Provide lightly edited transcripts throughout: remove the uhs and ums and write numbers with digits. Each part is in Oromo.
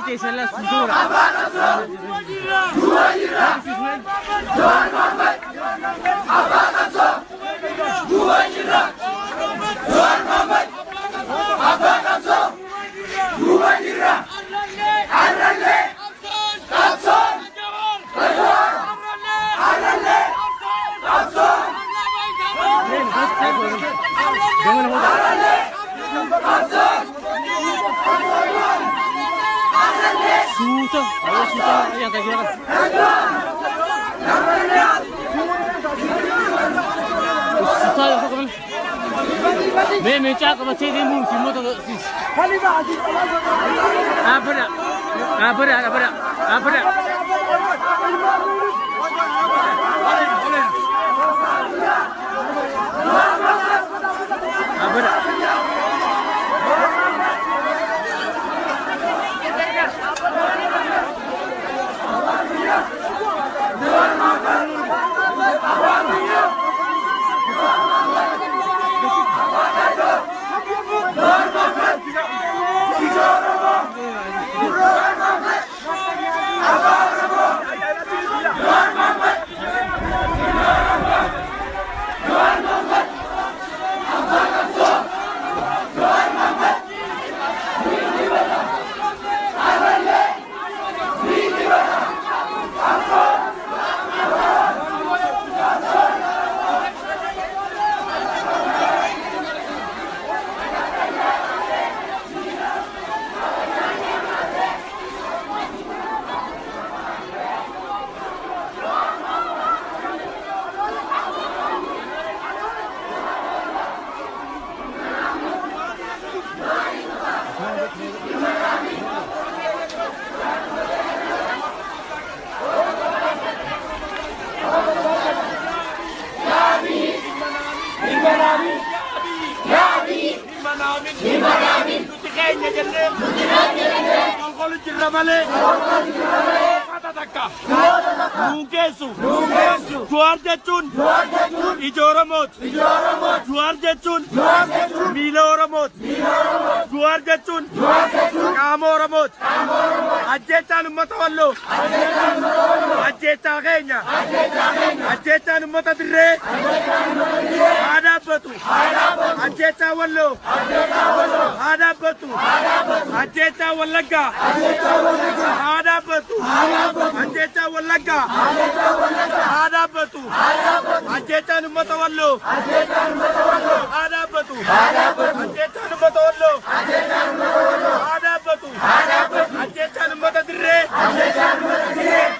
Teessee suura. Suuta, suuta, yang tadi kan. Suuta ya kok. Me mecha qabatee deemuun fi moota siis. Abra. Abra, abra, abra. Abra. Juar jechuun ija Oromooti. Juar jechuun miila Oromooti. Juar jechuun qaama Oromooti. Ajjeechaan uummata Walloo. Ajjeechaa keenya. Ajjeechaan uummata Dirree. Haa dhaabbatu. Ajjeechaa Walloo. Haa dhaabbatu. Ajjeechaa Wallaggaa. Haa dhaabbatu. Ajjeechaa Wallaggaa. Haa dhaabbatu. Ajjeechaan uummata Walloo. Haa dhaabbatu. Ajjeechaan uummata Walloo. Haa dhaabbatu. Ajjeechaan uummata Dirree.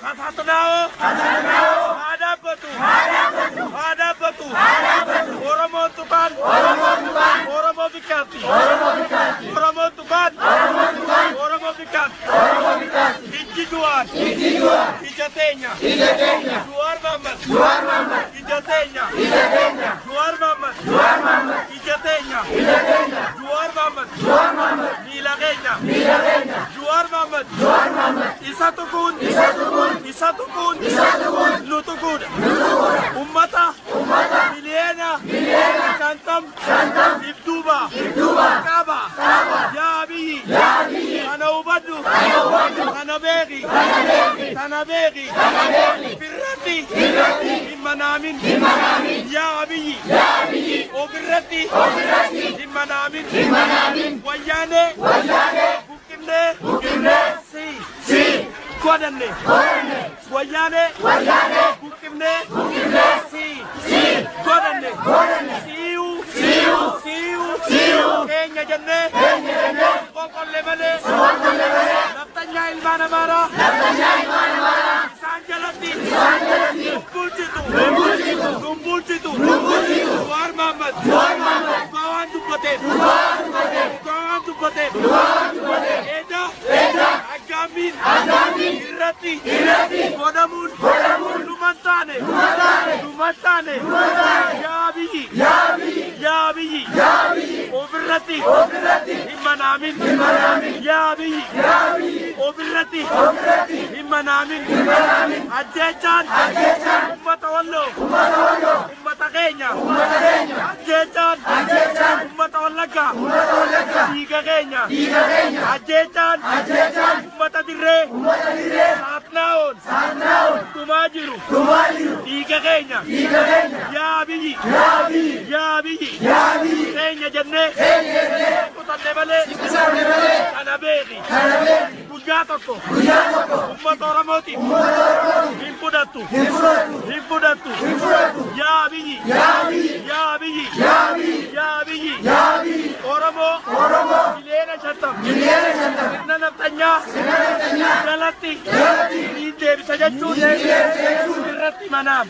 Kasaatanaa'oo. Haa dhaabbatu. Haa dhaabbatu. Oromoon tuqaan. Oromoo bikkaatti. Oromoon tuqaan. Oromoo bikkaatti. Ijji Juwaar. Ija teenya. Juwaar Mahammad. Ija teenya. Juwaar Mahammad. Ija teenya. Juwaar Mahammad. Miila keenya. Juwaar Mahammad. Isa tuquun. Isa tuquun. Nu tuquudha. Ummata. Miliyoona. 50. Ifduuba. Qaba. Yaa Abiyyi. Kana hubadhu. Kana beeki. Kana beeki. Firratti. Hin manaamin. Yaa Abiyyi. Ofirratti. Hin manaamin. Wayyaanee. Buqqifnee. Si. Godhanne. Wayyaanee. Buqqifnee. Si. Godhanne. Si'uu. Si'uu. Keenya jennee. Qoqqolle malee. Naftanyaa ilmaan Amaaraa. Isaan jalatti. Nun bulchitu. Nun bulchitu. Juwaar Mahammad. Dhugaa waan dubbateef. Dhugaa waan dubbateef. Eeda. Aggaammiin. Irratti. Godhamuun. Dhuma hin taane. Dhuma hin taane. Yaa Abiyyi. Yaa biyyi. Ofirratti. Hin manaamin. Yaa biyyi. Ofirratti. Hin manaamin. Ajjeechaan. Uummata Walloo. Uummata keenya. Ajjeechaan. Uummata Wallaggaa. Dhiiga keenya. Ajjeechaan. Uummata Dirree. Saatnaa'oon. Dhumaa jiru. Dhiiga keenya. Yaa biyyi. Yaa biyyi. Keenya jennee. Kutanne malee. Kana beeki. Guyyaa tokko. Uummata Oromootiif. Hin fudhattu. Hin fudhattu. Yaa biyyi. Yaa biyyi. Yaa biyyi. Oromoo. Miliyoona 50. Sirna nafxanyaa. Jalatti. Niin deebisa jechuun. Irratti manaam.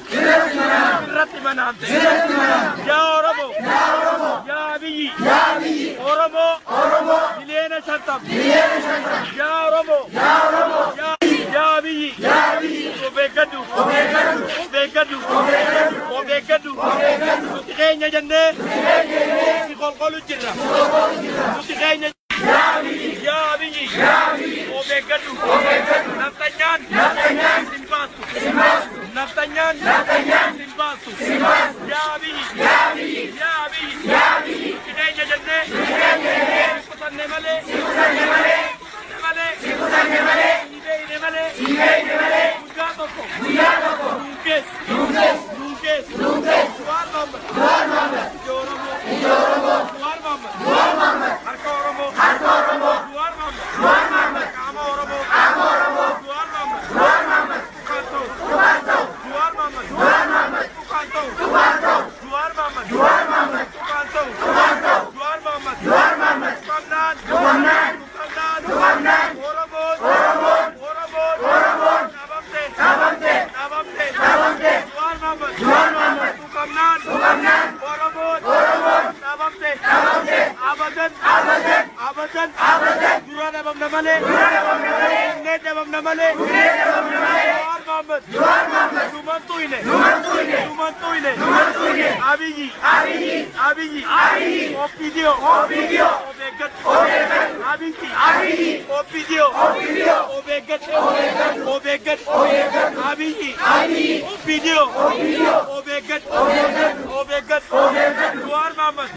Irratti manaamte. Yaa Oromoo. Yaa biyyi. Oromoo. Miliyoona 50. Yaa Oromoo. Yaa biyyi. Of eeggadhu. Of eeggadhu. Of eeggadhu. Nuti keenya jennee. Si qolqolu jirra. Nuti keenya. Yaa biyyi. Of eeggadhu. Nafxanyaan. Sin baastu. Nafxanyaan. Sin baastu. Yaa biyyi. Yaa biyyi. Nuti keenya jennee. Si kutanne malee. Malee. Si beeyne malee. Guyyaa tokko. Nuun keessa. Nuun keessa. Jawaar Mohaammed. Ija Oromoo. Jawaar Mohaammed. Harka Oromoo. Jawaar Mohaammed. Qaama Oromoo. Jawaar Mohaammed. Tuqaan ta'u. Jawaar Mohaammed. Tuqaan ta'u. Jawaar Mohaammed. Tuqaan ta'u. Jawaar Mohaammed. Tuqamnaan. Tuqamnaan. Oromoon. Oromoon. Dhabamte. Dhabamte. Jawaar Mohaammed. Tuqamnaan. Oromoon. Dhabamte. Abadan. Abadan. Dura dhabamna malee. Humnee dhabamna malee. Jawaar Mohaammed. Numantu hine. Numantu hine. Abiyyi. Abiyyi. OPDO. Of eeggadhu. Abiyyi. OPDO. Of eeggadhu. Of eeggadhu. Abiyyi. OPDO. Of eeggadhu. Of eeggadhu. Jawaar Mohaammed.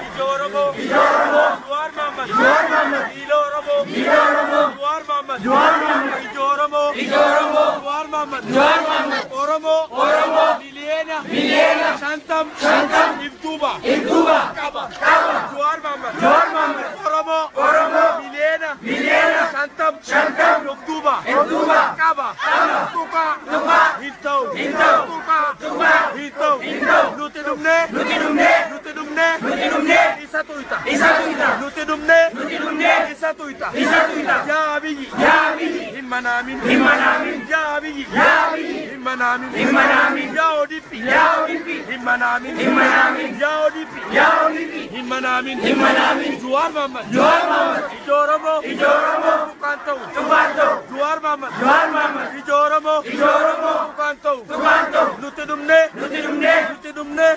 Ija Oromoo. Jawaar Mohaammed. Dhiila Oromoo. Jawaar Mohaammed. Ija Oromoo. Jawaar Mohaammed. Oromoo. Miliyoona. 50. Iftuuba. Qaba. Jawaar Mohaammed. Oromoo. Miliyoona. 50. Iftuuba. Qaba. Tuqaa. Hin ta'u. Tuqaa. Hin ta'u. Nuti dhumnee. Nuti dhumnee. Isa tuyta. Nuti dhumnee. Isa tuyta. Yaa biyyi. Hin manaamin. Yaa biyyi. Hin manaamin. Yaa ODP. Hin manaamin. Yaa ODP. Hin manaamin. Jawaar Mohaammed. Ija Oromoo. Tuqaan ta'u. Jawaar Mohaammed. Ija Oromoo. Tuqaan ta'u. Nuti dhumnee. Nuti dhumnee.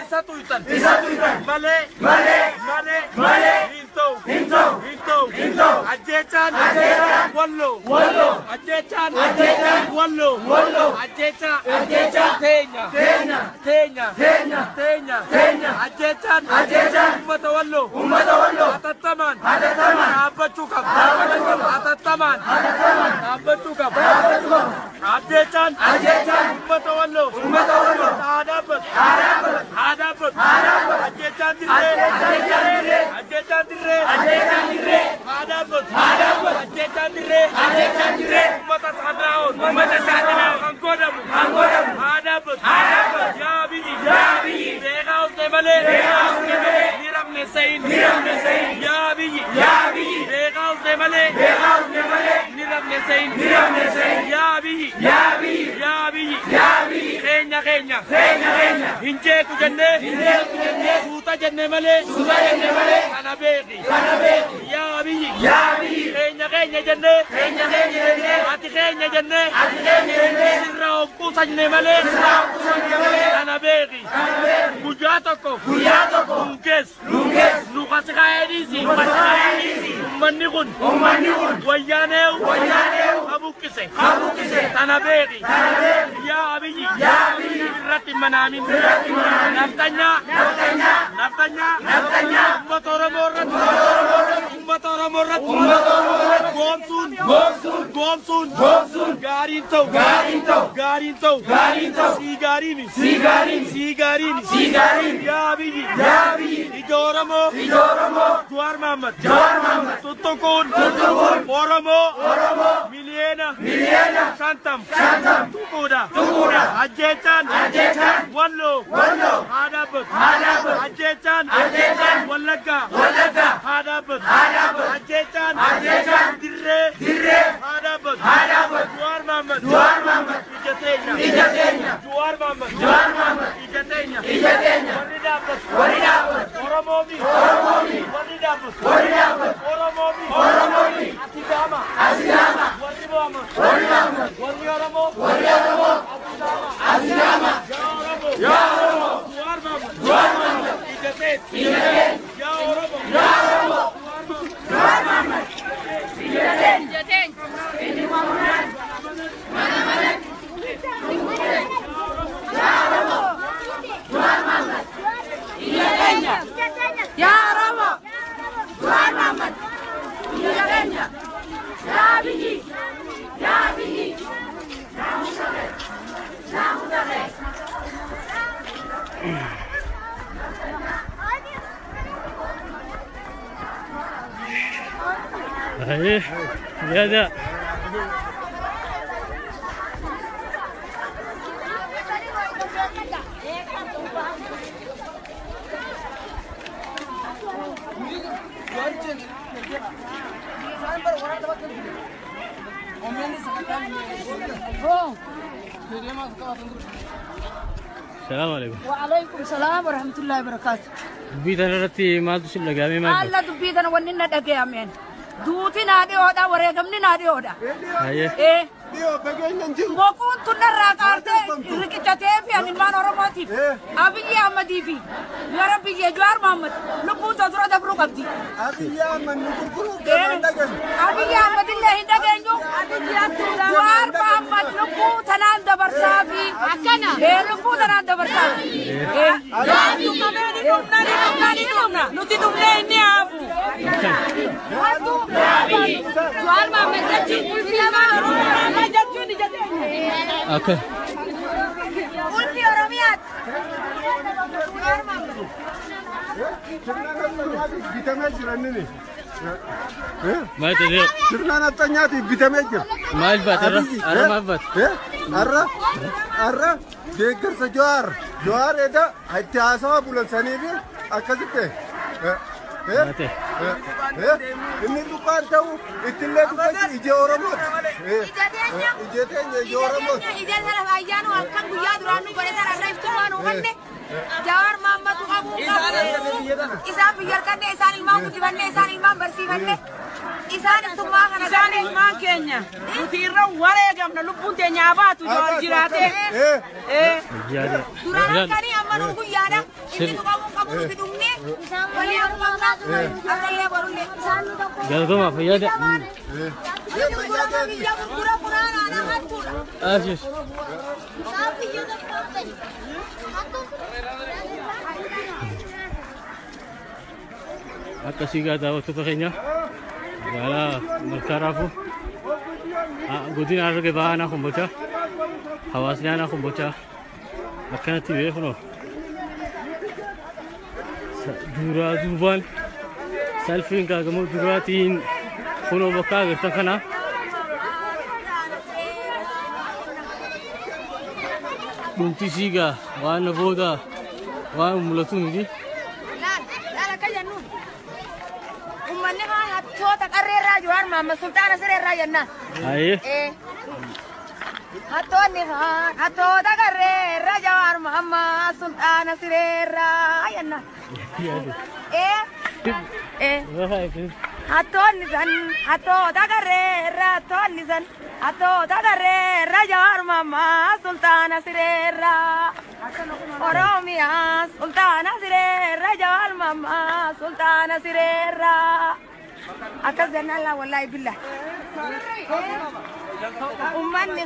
Isa tuytan. Malee. Malee. Hin ta'u. Hin ta'u. Ajjeechaan. Walloo. Ajjeechaan. Walloo. Ajjeechaa. Teenya. Teenya. Teenya. Ajjeechaan. Uummata Walloo. Hatattamaan. Dhaabbachuu qaba. Hatattamaan. Dhaabbachuu qaba. Ajjeechaan. Uummata Walloo. Haa dhaabbatu. Haa dhaabbatu. Ajjeechaan Dirree. Ajjeechaan Dirree. Haa dhaabbatu. Ajjeechaan Dirree. Uummata Saatinaa'oon. Kan godhamu. Haa dhaabbatu. Yaa biyyi. Beekaa usnee malee. Ni rabne sayin. Yaa biyyi. Beekaa usnee malee. Ni rabne sayin. Yaa biyyi. Yaa biyyi. Keenya keenya. Hin jeequ jennee. Suuta jenne malee. Kana beeki. Yaa biyyi. Keenya keenya. keenya jennee. Keenya keenya jennee. Ati keenya jennee. Ati keenya jennee. Sirraa of quusanne malee. Sirraa of quusanne malee. Kana beeki. Kana beeki. Guyyaa tokko. Guyyaa tokko. Nuun keessa. Nuun keessa. Nu qasqaa'ee Nu qasqaa'ee Uummanni kun. Uummanni kun. Wayyaaneew. Wayyaaneew. Habuqqise. Habuqqise. Kana beeki. Kana beeki. Yaa Abiyyi. Yaa Abiyyi. Irratti manaamin. Irratti manaamin. Naftanyaa. Naftanyaa. Naftanyaa. Naftanyaa. Uummata Oromoo irratti. Uummata Oromoo irratti. Uummata Oromoo irratti. Goomsuun. Goomsuun. Goomsuun. Goomsuun. Gaariin ta'u. Gaariin ta'u. Gaariin ta'u. Gaariin ta'u. Sii gaariimi. Sii gaariimi. Sii gaariimi. Sii gaariimi. Yaa Abiyyi. Yaa Abiyyi. Ija Oromoo. Ija Oromoo. Jawaar Mohammad. Jawaar Mohammad. Tuttuquun. Tuttuquun. Oromoo. Oromoo. Miliyeena. Miliyeena. 50. 50. Tuquudha. Tuquudha. Ajjeechaan. Ajjeechaan. Walloo. Walloo. Haa dhaabbatu. Haa dhaabbatu. Ajjeechaan. Ajjeechaan. Wallaggaa. Wallaggaa. Haa dhaabbatu. Haa dhaabbatu. Ajjeechaan. Ajjeechaan. Dirree. Dirree. Haa dhaabbatu. Haa dhaabbatu. Jawaar Mohammad. Jawaar Mohammad. Ija teenya. Ija teenya. Jawaar Mohammad. Jawaar Mohammad. Ija teenya. Ija teenya. Warri dhaabbatu. Warri dhaabbatu. Oromoomi. Oromoomi. Warri dhaabbatu. Warri dhaabbatu. Oromoomi. Oromoomi. Asidaama. Asidaama. Warri Mohammad. Warri Mohammad. Warri Oromoo. Warri Oromoo. Asidaama. Asidaama. Yaa Oromoo. Yaa Oromoo. Jawaar Mohammad. Jawaar Mohammad. Ija teenya. Ija teenya. Yaa Oromoo. Yaa Oromoo. Jawaar Mohammad. Ija teenya. Ija teenya. Ya Oromo. Jawaar Mohammad. Ija teenya. Ya Abiyyi. Ya Abiyyi. Aye, ya. السلام عليكم. وعليكم السلام ورحمة الله وبركاته. دبيتنا رتي ما تشيل لقامي ما. الله دبيتنا وننا دقيامين. دوتي نادي هودا وريقمني نادي هودا. إيه. موكون تنا راكارته ركيتته في أنمان أورماتي. أبي أحمدي في. يا ربي يا جوار محمد. لبو تدرا دبرو قبضي. أبي أحمد نقول أبي أحمد الله هندقينو. جوار محمد لبو تنان دبر صافي. إيه لبو تنان دبر صافي. إيه. نتي تمنا إني أبو. جوار محمد جتشي. Okay. Ulfi Oromiyaat. Bitamee jira inni. Maal ta'e? Sirna nafxanyaatiif bitamee jira. Maal baate irra? Arra maal baate? Arra arra deeggarsa Jawaar. Jawaar eda itti haasawaa bulansanii fi akkasitti. Inni tuqaan ta'u ittillee dubbatti ija Oromooti. Ija teenya ija Oromooti. Ija sana ayyaanu halkan guyyaa duraan nu godhe sana irra iftuu waan hubanne Jawaar Mohammad qabuu qabu. Isaan biyya harkanne isaan ilmaan guddifanne isaan ilmaan barsiifanne isaan iftummaa kana Isaan ilmaan keenya nuti irra wareegamna lubbuun teenya baatu Jawaar jiraate. Duraan halkanii amma nu guyyaadha. Inni tuqamuu qabu nuti dhumne walii qabna ammallee borullee. Galatoomaa fayyaada. Biyya gurgura funaanaadha hattuudha. Asis. Akkasii gaa daawwattoota keenya magaalaa Malkaa Raafuu godina Harargee Bahaa aanaa Kombolchaa hawaasni aanaa Kombolchaa akkanatti beekunoo duraa duubaan salfiin gaagamoo duraatiin kunoo bakka agartan kana dhumti siigaa waan booda waan mul'atu miti. Uummanni haa hattoota qarreerraa Jawaar Mohammad Sultaana sireerraa jennaan. Aye. Hattoonni haa hattoota qarreerraa Jawaar Mohammad Sultaana sireerraa jennaan. Hattoonni san hattoota garreerra hattoonni san hattoota garreerra Jawaar Maammaa sultaana sireerra. Oromiyaa sultaana sireerra Jawaar Maammaa sultaana sireerra. Akkas jennaan laa wallaahi billah. Uummanni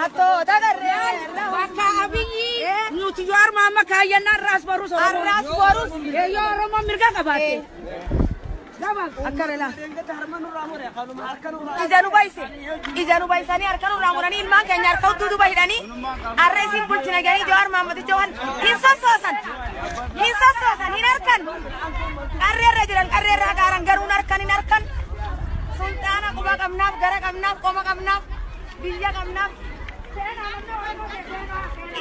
hattoota garreerra. Bakka Abiyyi nuti Jawaar Maammaa kaayyannaan raas barus Oromoo. Arraas borus. Eeyyoo Oromoo mirga qabaatte. Ija nu bayse ija nu baysanii harka nurraa muranii ilmaan keenya harka hudduu duuba hidhanii har'a isin bulchina jedhanii Jawaar Maammadicha waan hin sossoosan hin sossoosan hin harkan qarreerra jiran qarreerra hagaaran garuu hin harkan hin harkan sultaana quba qabnaaf gara qabnaaf qoma qabnaaf biyya qabnaaf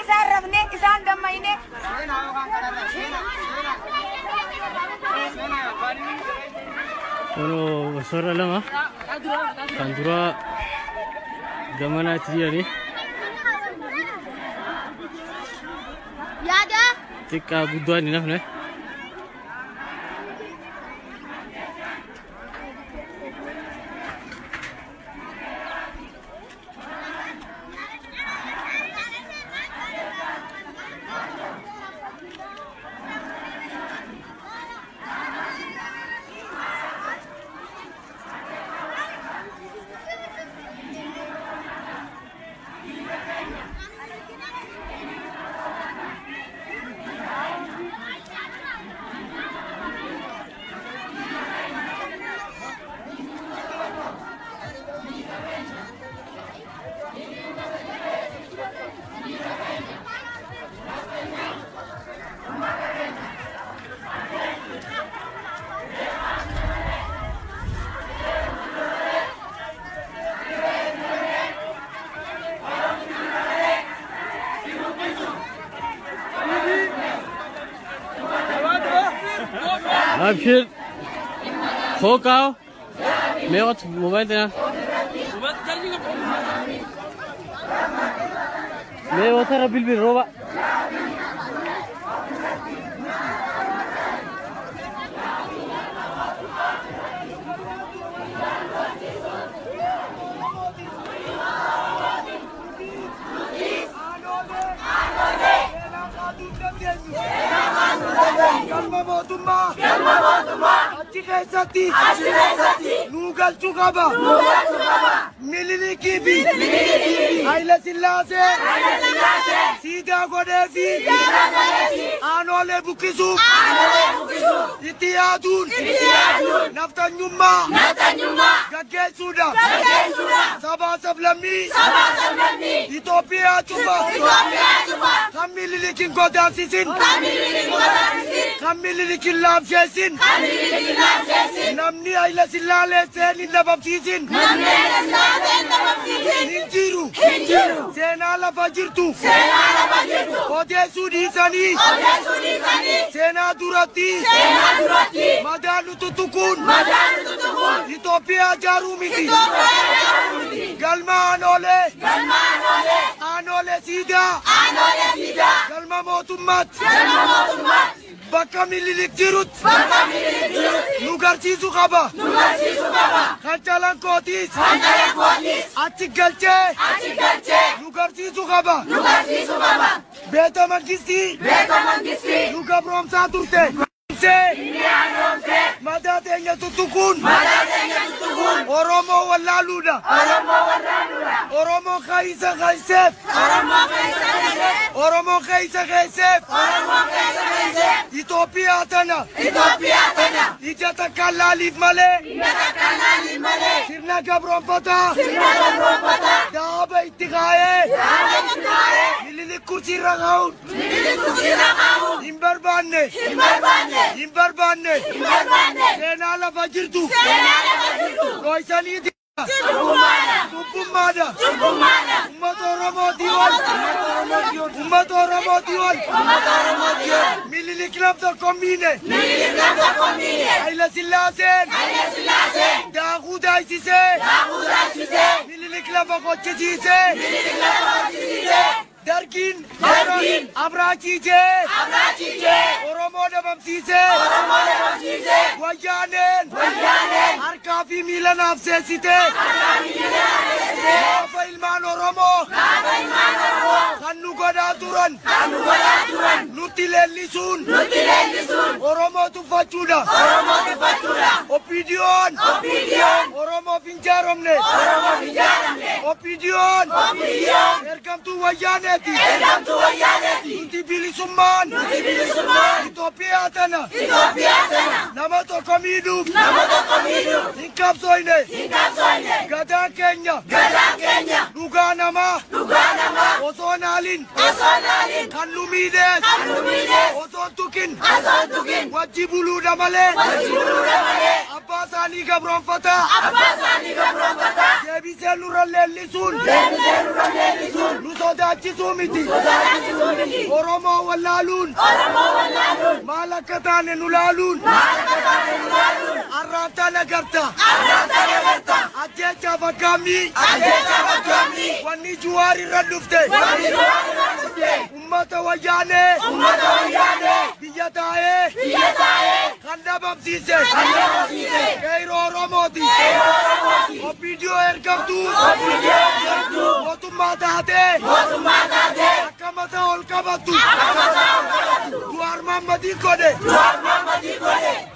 isaan rafne isaan dammayne. Kunoo sorra lama kan dura gamanaatti jirani Yaada. Xiqqaa guddaan hin hafne. Abshir Khokao mee mobile देना mee wata bilbil rooba. Galma mootummaa. Achi keessatti. Nu galchuu qaba. Minilikii fi. Haayile Sillaasee. Siidaa godhee fi. Aanoolee buqqisuuf. Itti yaaduun. Naftanyummaa. Gaggeessuudha. Sabaa sablammii. Itoophiyaa cufa. Kan Minilikiin godaansisin. Kan Minilikiin laamsheessin. Namni Haayile Sillaaseen hin dhabamsiisin. Hin jiru. Seenaa lafa jirtu. Odeessuu dhiisanii. Seenaa duratti. Madaalu tuttuquun. Itoophiyaa ijaaruu miti. Galma Aanoolee. Aanoolee siidaa. Galma mootummaatti. Bakka Minilik jirutti. Nu garsiisuu qaba. Kan Calankootis. Achi galchee. Nu garsiisuu qaba. Beeta Mangistii. Nu gabroomsaa turte. Madaa teenya tuttuquun. Oromoo wallaaluudha. Oromoo keessa keesseef. Oromoo keessa keesseef. Itoophiyaa tana. Ija takkaan laaliif malee. Sirna gabroonfataa. Dhaaba itti kaa'ee. Minilik kursiirra kaa'uun. Hin barbaanne. Hin barbaanne. Seenaa lafa jirtu. Dhoysanii Cubbummaadha. Uummata Oromootii ol. Uummata Oromootii ol. Minilik nam tokko miine. Haayile Sillaaseen. Daakuu daayisisee. Minilik lafa qochisiisee. Dargiin. Abraachiisee. Oromoo dhabamsiisee. Wayyaaneen. Harkaa fi miila naaf seessitee. Gaafa ilmaan Oromoo. Kan nu godhaa turan. Nutti leellisuun. Oromoo tuffachuudha. OPDO'n. Oromoof hin jaaromne. OPDO'n. Ergamtuu Wayyaaneeti. Nuti bilisummaan. Itoophiyaa tana. Nama tokko miidhuuf. Hin qabsooyne. Gadaan keenya. Dhugaa namaa. Osoo naalin. Kan nu miidhees. Osoo tukin. Wajji buluudha malee. Abbaa isaanii gabroonfataa. Deebisee nurra leellisuun. Nu sodaachisuu miti. Oromoo wallaaluun. Maal akka taane nu laaluun. Arraata nagarta. Ajjeechaa fakkaammii. Wanni Jawaar irra dhufte. Ummata Wayyaanee. Biyya taa'ee. Kan dhabamsiise. Qeerroo Oromooti. OPDO ergamtuu. Mootummaa taatee. Akka mataa ol qabattu. Jawaar Mahammadii godhe.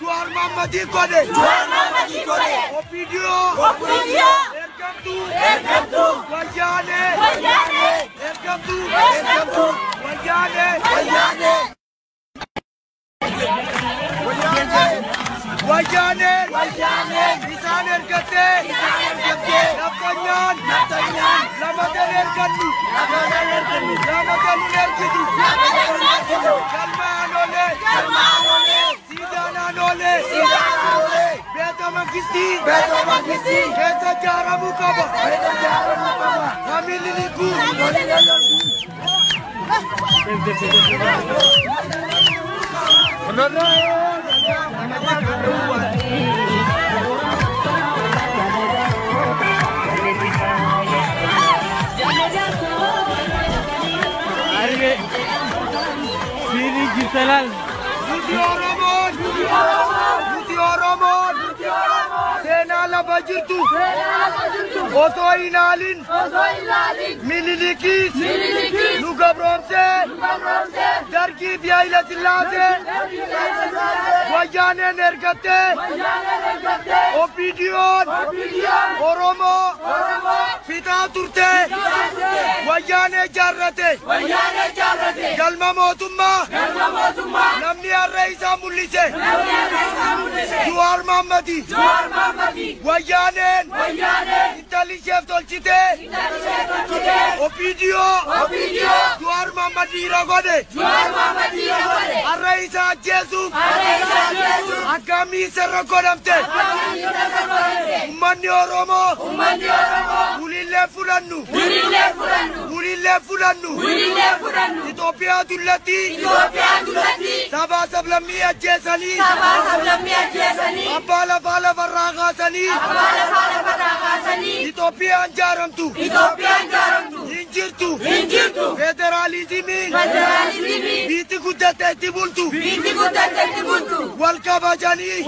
Jawaar Mahammadii godhe. OPDO. Ergamtuu. Wayyaanee. Ergamtuu. Wayyaanee. Wayyaanee. Isaan ergattee. Nafxanyaan. Lama tan ergannu. Lama tan hin ergitu. Galma Aanolee. Siidaan Aanolee. Beeta Mangistii. Keessa ijaaramuu qaba. Kamilli Likuu. Arge Siri Gitalal. Nuti Oromoon. Nuti Oromoon. Seenaa lafa jirtu. Osoo hin haalin. Minilikiis. Nu gabroomsee. Dargii fi Hayila Sillaasee. Wayyaaneen ergattee. OPDO'n. Oromoo. Fixaa turte. Wayyaanee jaarrate. Galma mootummaa. Namni har'a isaa mul'ise. Jawaar Mahammadi. Wayyaaneen. Intalli isheef tolchitee. OPDO. Jawaar Mahammad dhiira godhe. Har'a isa ajjeesuuf. Akkamii isarra godhamte. Uummanni Oromoo. Ulillee fudhannu. Ulillee fudhannu. Itoophiyaa dullatti. Sabaa sablammii ajjeesanii. Abbaa lafaa lafarraa kaasanii. Itoophiyaan jaaramtu. Hin jirtu. Federaalizimiin. Biyyi guddatte itti bultu. Wal kabajanii.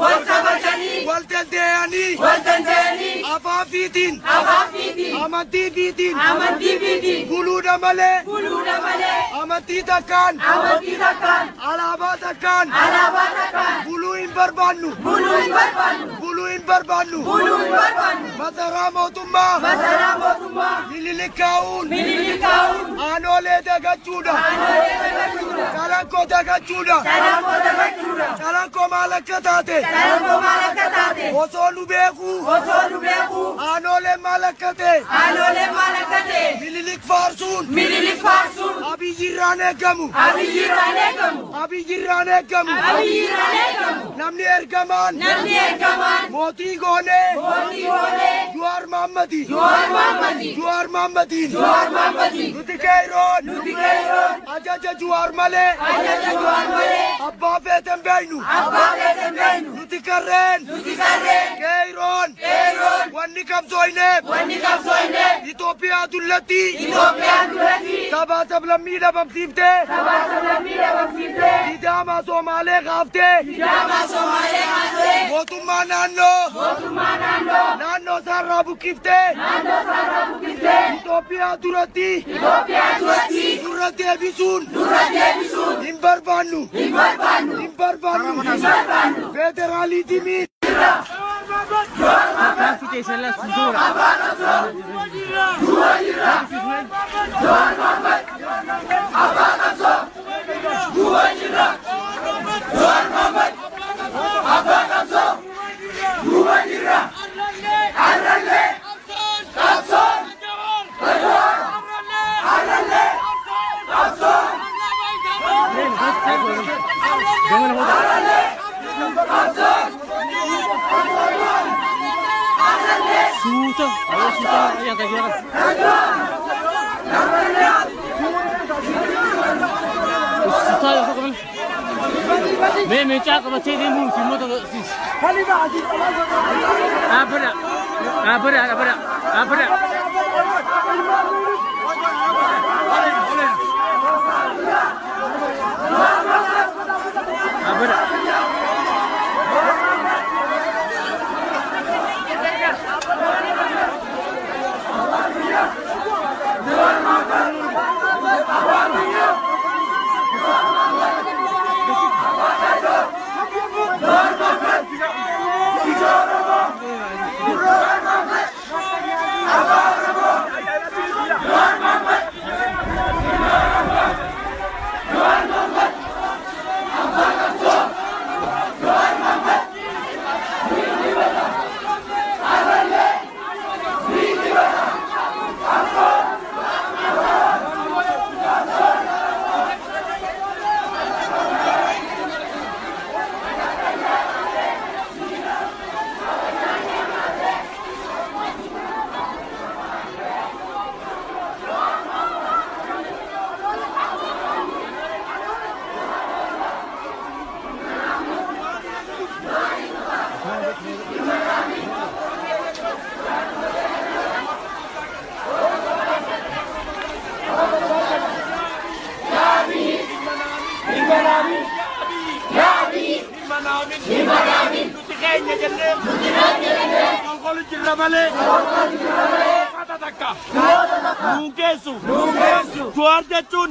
Wal danda'anii. Afaan fiitiin. Amantii fiitiin. Buluudha malee. Amantii takkaan. Alaabaa takkaan. Buluu hin barbaannu. Buluu hin barbaannu. Masaraa mootummaa. Mililikkaa'uun. Aanolee dagachuudha. Calanqoo dagachuudha. Calanqoo maal akka taate. Osoo nu beekuu. Aanolee maal akka ta'e. Minilik faarsuun. Abiyyi irraan eegamu. Abiyyi irraan eegamu. Namni ergamaan. Mootii goonee. Jawaar Mahammadi. Jawaar Mahammadiin. Nuti qeerroon. Ajaja Jawaar malee. Abbaa feeten beeynu. Nuti qarreen. Qeerroon. Wanni qabsooyneef. Itoophiyaa dullatti. Sabaa sablammii dhabamsiiftee. Sidaamaa Somaalee kaaftee. Mootummaa naannoo. isaarraa buqqiftee Itoophiyaa duratti nurra deebisuun hin barbaannu hin barbaannu federaalizimii. Suuta, suuta, ayyaata jira. Suuta yoo qaban. Mee meechaa qabatee deemuun fi moota siis. Dhaabbata, dhaabbata, dhaabbata, dhaabbata. Dhaabbata. Nuti keenya jennee qolqollu jirra malee uffata takka nuun geessu. Jawaar jechuun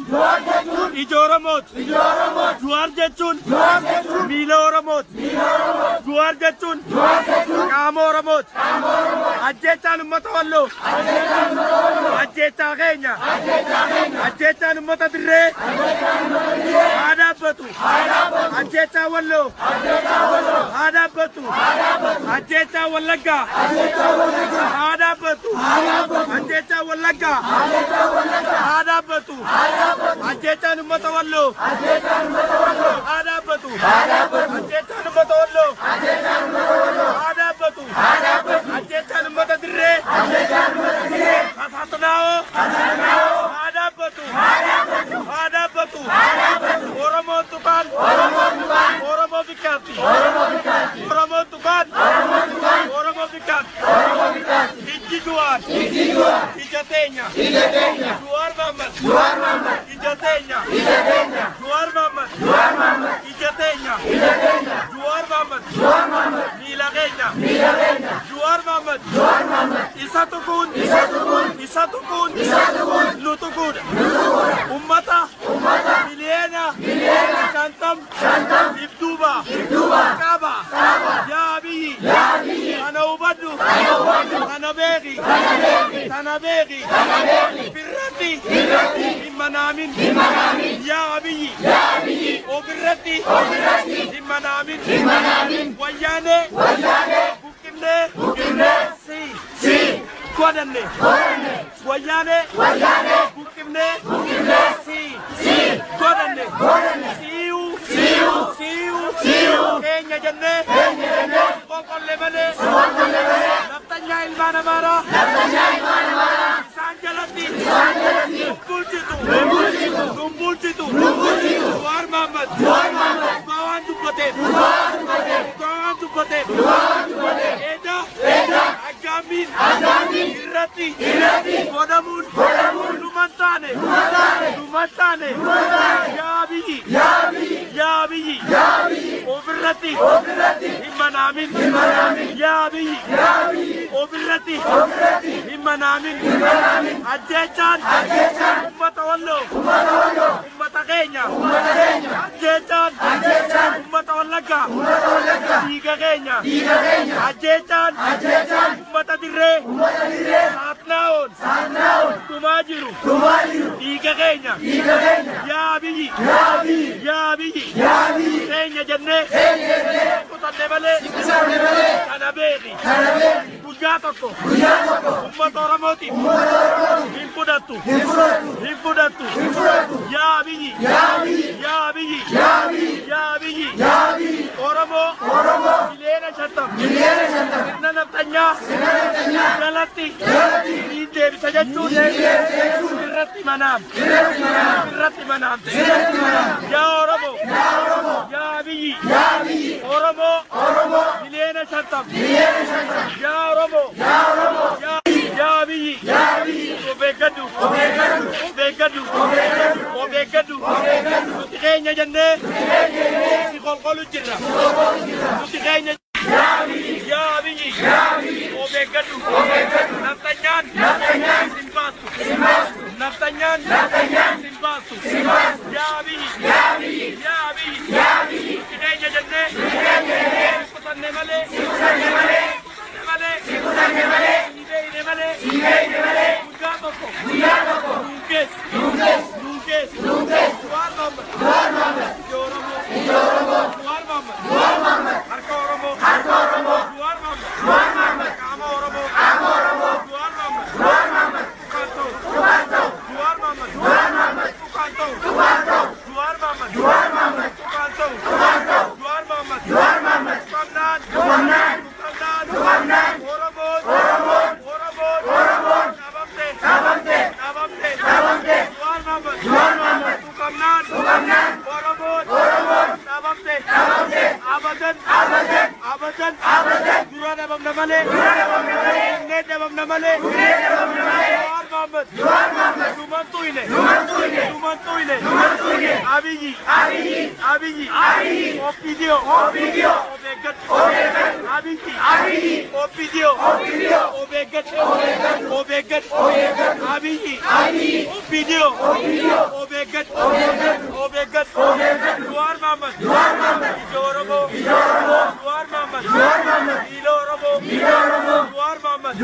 ija Oromooti. Jawaar jechuun miila Oromooti. Jawaar jechuun qaama Oromooti. Ajjeechaan uummata Walloo ajjeechaa keenya. Ajjeechaan uummata Dirree haa dhaabbatu. Ajjeechaa Walloo haa dhaabbatu. Ajjeechaa Wallaggaa haa dhaabbatu. Ajjeechaa Wallaggaa haa dhaabbatu. Ajjeechaan uummata Walloo haa dhaabbatu. Ajjeechaan uummata Walloo haa dhaabbatu. Ajjeechaan uummata Dirree Kasaatanaa'oo haa dhaabbatu. Haa dhaabbatu. Oromoon tuqaan Oromoo bikkaatti. Oromoon tuqaan Oromoo bikkaatti. Ijji Jawaar ija teenya. Jawaar Mohammad ija teenya. Jawaar Mohammad ija teenya. Jawaar Mohammad miila keenya. Jawaar Mohammad isa tuquun isa tuquun nu tuquudha. Ummata miliyoona 50 ifduuba qaba. Yaa biyyi kana hubadhu kana beeki kana beeki firratti hin manaamin. Yaa biyyi ofirratti hin manaamin. Wayyaanee buqqifnee si godhanne. Wayyaanee buqqifnee si godhanne. Si'uu si'uu keenya jennee qonqolle malee naftanyaa ilmaan Amaaraa isaan jalatti nun bulchitu nun bulchitu. Jawaar Mohammad dhugaa waan dubbateef dhugaa waan dubbateef eeda aggaammiin irratti godhamuun dhuman taane dhuman taane. Yaa biyyi yaa biyyi ofirratti hin manaamin. Yaa biyyi Ofirratti hin manaamin. Ajjeechaan ummata Walloo, ummata keenya. Ajjeechaan ummata Wallaggaa, dhiiga keenya. Ajjeechaan ummata Dirree, Saatnaa'oon dhumaa jiru, dhiiga keenya. Yaa biyyi, yaa biyyi, keenya jennee kutanne malee kana beeki. Guyyaa tokko ummata Oromootiif hin fudhattu, hin fudhattu. Yaa biyyi, yaa biyyi, yaa biyyi, Oromoo 50 miliyoona sirna naftanyaa jalatti ni deebisa jechuun irratti manaam, irratti manaamte. Yaa Oromoo, yaa biyyi, Oromoo 50 miliyoona. Yaa Oromoo, yaa biyyi, of eeggadhu, of eeggadhu, of eeggadhu. Nuti keenya jennee si qolqolu jirra. Nuti keenya. Yaa biyyi, of eeggadhu. Naftanyaan sin baastu, naftanyaan sin baastu. Yaa biyyi, yaa biyyi, nuti keenya jennee si kutanne malee, si kutanne malee, si beeyne malee, guyyaa tokko nuun geessu, nuun geessu. Jawaar Mohammad, ija Oromoo, Jawaar Mohammad, harka Oromoo, Jawaar Mohammad, qaama Oromoo, Jawaar Mohammad, tuqaan ta'u, Jawaar Mohammad, tuqaan ta'u, Jawaar Mohammad, tuqaan ta'u, Jawaar Mohammad, tuqamnaan, tuqamnaan, Oromoon, Oromoon, dhabamte, dhabamte, Jawaar Mohammad, tuqamnaan, Oromoon, dhabamte, abadan, abadan, dura dhabamna malee, humnee dhabamna malee, Jawaar Mohammad, numan tuyne, numan tuyne, Abiyyi, Abiyyi, OPDO, of eeggadhu, Abiyyi, OPDO, of eeggadhu, of eeggadhu, Abiyyi, OPDO, of eeggadhu, of eeggadhu, Jawaar Mohammad, ija Oromoo, Jawaar Mohammad, miila Oromoo, Jawaar Mohammad,